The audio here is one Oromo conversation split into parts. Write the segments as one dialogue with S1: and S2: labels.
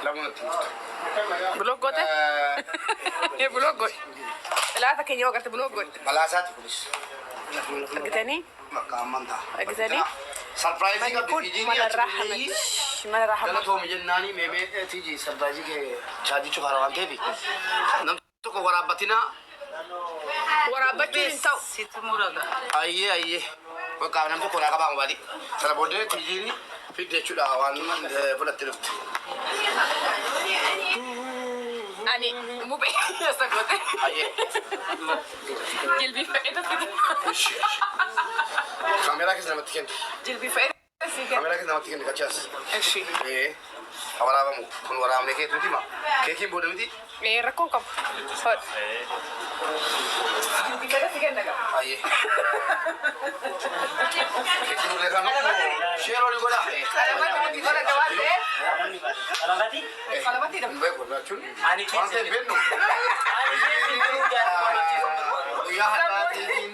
S1: Lama natti murtu.
S2: Block goote? Block godhe. Xilaata keenya yoo agarte block godhe.
S1: Balaasaati kunis.
S2: Argitanii?
S1: Bakka amman ta'a.
S2: Argitanii?
S1: Surprise
S2: Manni
S1: qabdi
S2: kun
S1: fiijiin
S2: mana
S1: achi
S2: Rahmat.
S1: biyyi.
S2: Mana Rahmat.
S1: Galatoomi jennaanii meemee tiiji surprise kee chaajii cufaara waan ta'eef. Namni tokko waraabbatinaa.
S2: Waraabbachuun hin ta'u.
S3: Sitti muraga.
S1: Ayyee ayyee. Bakka namni tokko naa qabaa mobaayilii. Sana booddee tiijiin fidde jechuudha waan fudhattee dhufte.
S2: Ani muphee keessa goote.
S1: Ayyee.
S2: Jilbiifadhee si kenna.
S1: Ishi. Kaameraa keessa namatti kenni.
S2: Jilbiifadhee si kenna.
S1: Kaameraa keessa namatti kenni kachaas.
S2: Ishi.
S1: Ee. Waraabamu kun waraabnee keetu miti ma. Keekiin booda miti.
S2: Ee, rakkoon qabu. Hodhu. Jilbiifadhee si kenna qaba.
S1: Ayyee. Keekiin ulee kan share olii godhaa.
S2: Qalabatti nuti godhate waan ta'eef.
S4: Qalabati?
S2: Qalabatti
S1: Hin beeku jechuun.
S4: Ani
S1: Waan ta'e hin beeknu.
S4: Ani keessa jiru jaarraa.
S1: Guyyaa har'aatiin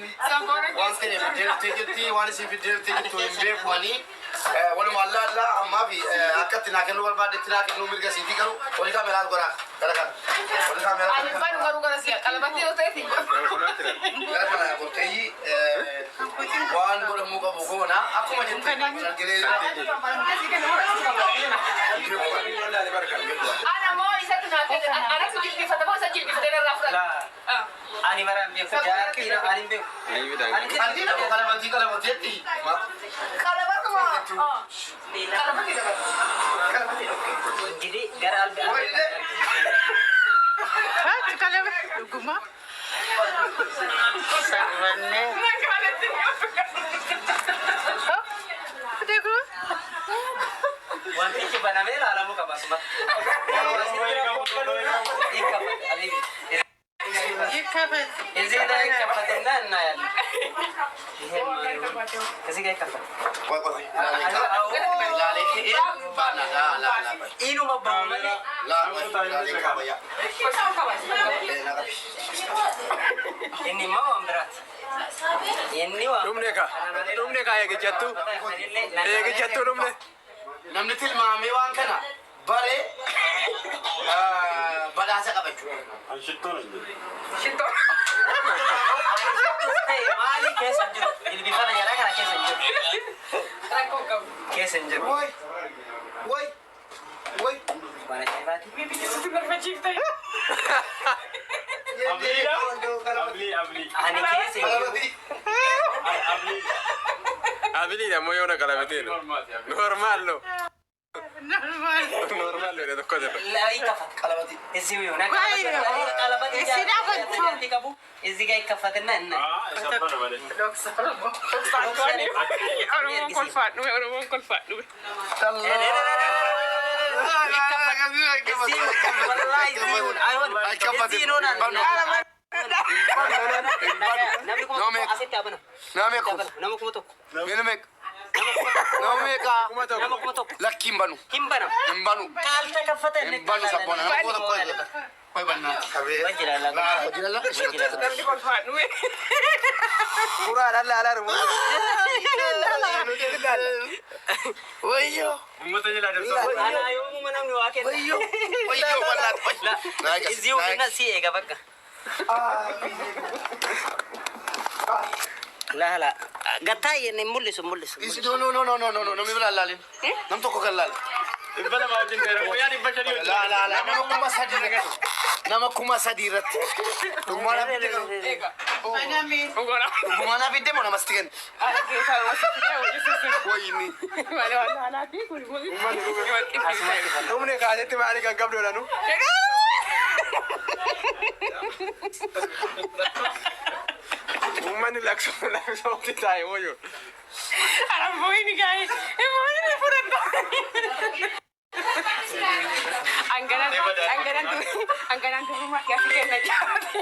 S1: waan ta'e fiddee dhuftee jirti waan isin fiddee dhuftee jirtu hin beeku ani. Walumaa allaallaa ammaa fi akka itti naa kennuu barbaaddetti naa kennuu mirga siitii garuu olii kaameraa godhaa gara kana. Olii kaameraa
S2: Ani banu garuu gara si'a. Qalabatti yoo ta'e siin godhu.
S1: gara kana gorteeyyi waan godhamuu qabu goona akkuma jette arginee.
S2: Ana moo isatti naa kenne. Anatu jilbiifata moo isa jilbiifatee narraa fudhata?
S4: Laa. Ani bara hin beeku. Jaartii ani hin beeku. Ani
S1: Qalbii nama qalamatii qalamateetti.
S2: Qalabatuma. Qalabatti dabala. Qalabatti dhokke.
S4: Ingirii gara albi.
S3: Haati qalama dhuguma. Sarbanne.
S2: Nagaalatti ni
S3: Dhuguma.
S4: Wantichi banamee ilaalamuu qaba asuma.
S3: ይከፈት።
S4: እዚህ ላይ ይከፈትና እናያለን። እዚህ ጋር ይከፈት።
S1: Qoy qoy laalee laalee ka'ee baana laa laa laa qoy.
S4: Inuma bahu malee.
S1: Laa qoy laalee kaabaya. Ee na qabi.
S4: Inni immoo waan biraati. Inni waan
S5: Dhumne ka. Dhumne ka eegijjattu. Eegijjattu dhumne.
S1: Namni tilmaamee waan kana baree badhaasa qaba jechuudha.
S2: Shitoo.
S4: Maali keessa hin jiru? Jilbifata jedhaa kana keessa hin jiru.
S2: Rakkoo qabu.
S4: Keessa hin jiru.
S1: Woy woy woy.
S4: Waan ajaa'ibaati.
S2: Bibbichisitti barbaachifte.
S4: Ani keessa hin jiru.
S1: Qalamatii.
S5: Abiliidha ammoo yoona qalameteedha. Normaal no.
S3: Normal.
S5: Normaal no tokko jira.
S4: Laa ይከፈት።
S1: Qalamatii.
S4: እዚሁ ይሁን። ቀለበት
S3: እዚህ ጋር ፈቶ።
S4: ቀቡ እዚህ ጋር ይከፈትና እና
S2: Oromoon kolfaan dhume. Oromoon kolfaan dhume.
S1: Nama meeqa?
S4: Nama 1000.
S1: Nama meeqa? Nama meeqa?
S4: Nama 1000.
S1: Lakki hin banu.
S4: Hin banamu.
S1: Hin banu.
S4: ካልተከፈተ
S1: Hin banu sabboona. Nama 1000. Qoy bannaa. Qabee.
S4: Wajjira
S1: Laa hojii laa.
S2: Namni kolfaan dhume.
S5: Kuraadhaan laalaa rumu.
S1: Wayyoo.
S4: Anaa yoomuma namni waa kenna.
S1: Wayyoo. Wayyoo wallaati.
S4: እዚሁ እና si eega bakka. Laala gattaa inni mul'isu mul'isu.
S1: No no no no no no no namni biraa laalin. Nam tokko kan laale.
S5: 200 wajjin ta'eera. Guyyaa 500 wajjin.
S1: Laa laa laa nama 3000 irratti. Nama 3000 irratti. Dhugumaan naa fidde garuu.
S2: Eega.
S3: Baname.
S2: Dhugoodha.
S1: Dhugumaan naa fidde moo namasti kenna?
S2: Ana keessaa wasitti hojjechiisu.
S1: Wayini.
S2: Malee waan haalaati kun
S5: Dhumne kaasetti maali kan qabdoodha nu? Uummanni laksoo laksootti taa'e wayyo.
S2: Aramboyni gaa'e. Immoyni fudhadha. Anganan anganan anganan durummaa keessi kenna jaati.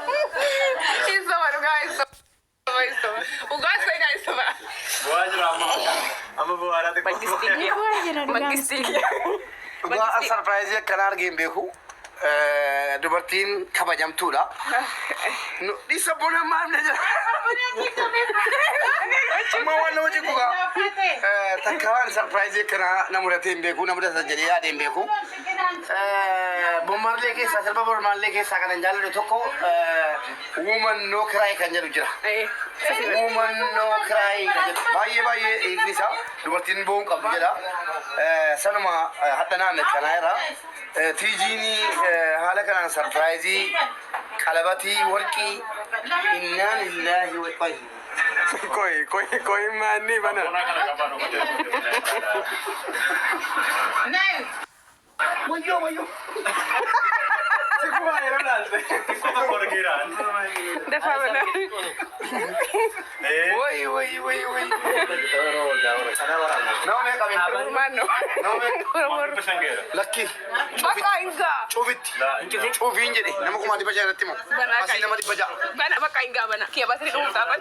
S2: Isa dhugaa isa isa dhugaa isa isa
S5: Bu'aa jira amma. Amma bu'aadhaa xiqqoo.
S2: Mangistii. Mangistii.
S1: Dhugaa sarpiraayizii akkanaa argee hin beeku. Dubartiin kabajamtuudha. Dhisa bona maal na jira. Amma waan nama cinqu gaa. Takka waan surprise akkanaa na mudatee hin beeku, na mudata jedhee yaadee hin beeku. Bob Marley keessaa, sirba Bob Marley keessaa kanan jaalladhu tokko "Woman No Cry" kan jedhu jira. "Woman No Cry" kan jedhu baay'ee baay'ee hiikni isaa dubartiin bo'uun qabdu jedha. Sanuma hadha naan kanaa jira. Tiijiin haala kanaan surprise qalabatii warqii, innaa lillaahi wa
S5: Koi koi koi maanni bana.
S3: Nay.
S1: Wayyoo, wayyoo.
S5: Sikkuma yeroo laalte.
S2: Dafaa bana.
S1: Way, way, way, way. Nama meeqa beeku?
S2: Maanno.
S1: Nama meeqa? Lakki.
S2: Bakka hingaa.
S1: Cuufitti. Cuufiin jedhe nama 5,500 irratti himu. Asii nama 600.
S2: Bana, bakka hingaa bana. Kiyya baasanii dhumuuf taa'an.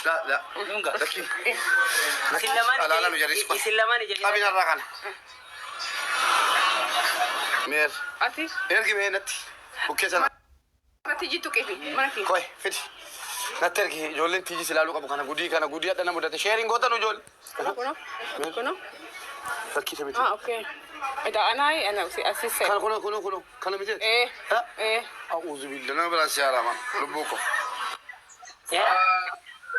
S1: La la. Lakki.
S4: Isin lamaan
S1: Alaala nu jarris.
S4: isin lamaan ija.
S1: Qabin irraa kana. Meer.
S2: Ati
S1: Ergi mee natti. Bukkee sana.
S2: natti jittu qeefi mana kee.
S1: Koi fidi. Natti ergi, ijoolleen tiijis ilaaluu qabu kana, gudii kana, gudii hadha na mudate. Sharing gootan ijoollee.
S2: Kuno kuno.
S1: Lakkii isa miti.
S2: Ah, okay. Eda anaa ana asii.
S1: Kana kuno kuno kuno kana miti.
S2: Eh.
S1: Ha?
S2: Eh.
S1: A'uuzu billah, nama biraan si haarama lubbuu ko.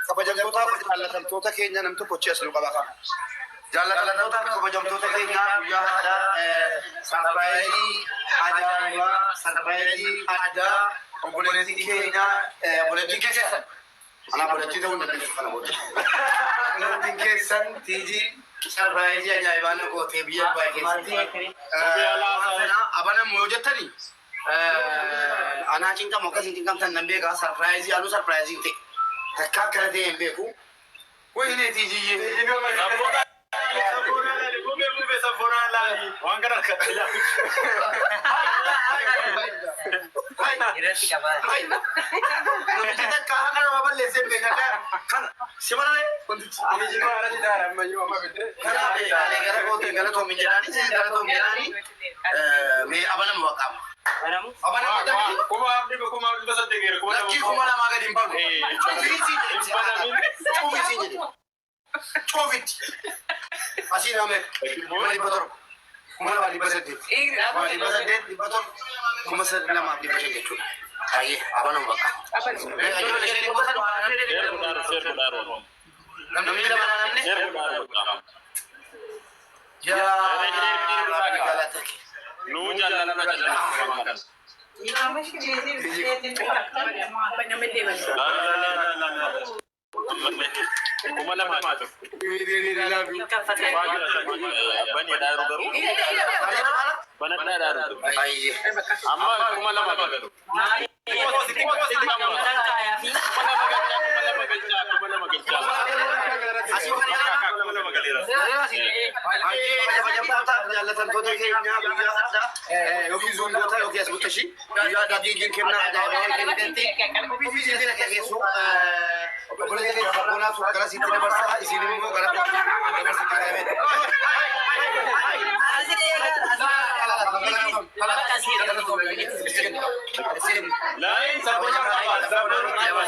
S1: Kabajamtoota fi jaallatamtoota keenya, nam tokko as nu qaba qaba. Jaallatamtoota fi kabajamtoota keenya, guyyaa har'aa surprise ajaa'ibaa, surprise addaa obboleettii keenya, obboleettii keessan. Anaa obboleettii ta'uu hin dandeessu kana booda. Obboleettiin keessan Tiijii surprise ajaa'ibaa na gootee biyya Dubaay keessatti. Sana abanamu yoo jettani anaa cinqamu akkasiin cinqamtan nan beekaa, surprise anuu surprise ta'e. Takka akkana ta'e hin beeku. Wayinee Tiijiyyee.
S5: Waan kana harkatti ilaalu.
S4: Irratti qabaa.
S1: Namichi takka haqa nama balleessee hin beekan. Kana si mararee wantichi. Kanaaf gara kootiin galatoomi jedhaanii, isin galatoomi jedhaanii, mee abanamu waqaama.
S4: Banamu.
S1: Abanamu jedhanii.
S5: 1800 geera kuma
S1: Lakkii, 2000 gadi hin baanu. Cuufiisiin jedhe. Cuufiisiin jedhe. Cuufitti. Asii nama meeqa? 700. 2800. 1800, 700, 2500 jechuudha. Baay'ee abanamu baqa. Namni lama namni. Yaa Rabbi, galata kee.
S5: Nu jaalala jaalala. La la la la la. 2000. Bani dhaaru garuu banadhaa dhaaru.
S1: Baay'ee.
S5: Amma 2000 galu. 2000 galchaa, 2000 galchaa.
S1: Asii kan
S5: 2000 galeera.
S1: Baay'ee kabajamtoota jaallatamtoota keenya, guyyaa addaa yookiin zoongoota yookiin as buttashii guyyaa addaa diigiin kennaa ajaa'ibaa kenniteetti ofii isiitiin akka keessu obboleessa keenya sabboonaatu gara sitti dabarsaa, isin immoo gara dabarsitti qabeeti.
S5: Laayin sabboona qaba sabboona qaba.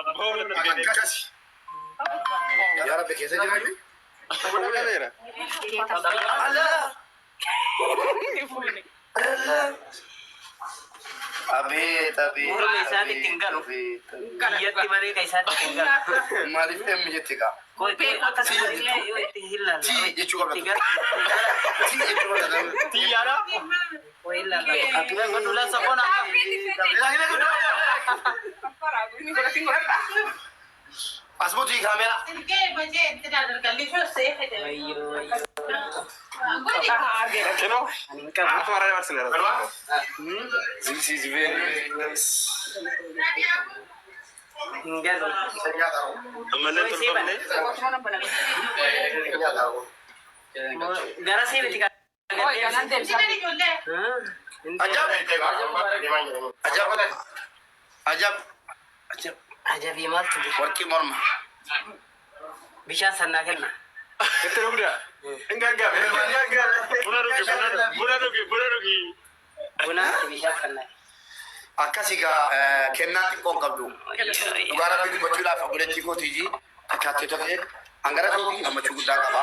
S5: Sabboona gadi.
S1: Yaa Rabbi, keessa jirani? Allah! Allah! Abeet, abeet.
S4: Morma isaatti hin galu. Biyyatti malee kan isaatti hin galu.
S1: Maaliif emmi jetti kaa?
S4: Akkasuma illee yoo itti hin laalle.
S1: Tii jechuu qabda. Tii jechuu qabda.
S5: Xiyyaara.
S4: Waa hin laalle. Godhulaan sabboona akkam.
S1: Asbuutii kaameraa.
S4: Wayyoo wayyoo.
S5: Kinoo.
S4: Ani hin qabu.
S5: Amma mara dabarsineera.
S1: This is very nice.
S4: Hin galu.
S5: Ammallee tolfamne.
S4: Gara sii miti.
S1: Ajab! Ajab! Ajab! Ajab!
S4: Ajabii maaltu jira?
S1: Warqii morma.
S4: Bishaan sannaa kenna.
S5: Itti dhugda. Hin gargaare. Hin gargaare.
S6: Buna dhugi, buna dhugi, buna dhugi.
S4: Bunaatti bishaan sannaa.
S1: Akkas egaa kennaa xiqqoo hin qabdu. Dhugaa Rabbii dubbachuudhaaf obboleettii kootii fakkaattee ta'e hangara kootii gammachuu guddaa qaba.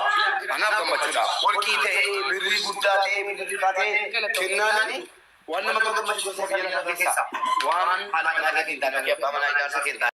S1: Anaaf gammachuudha. Warqii ta'ee, birrii guddaa ta'ee, birrii xiqqaa ta'ee kennaan waan nama gammachiisu biyya lafaa keessa waan haadha manaa keetiin taane abbaa manaa ijaarsa keetiin taane.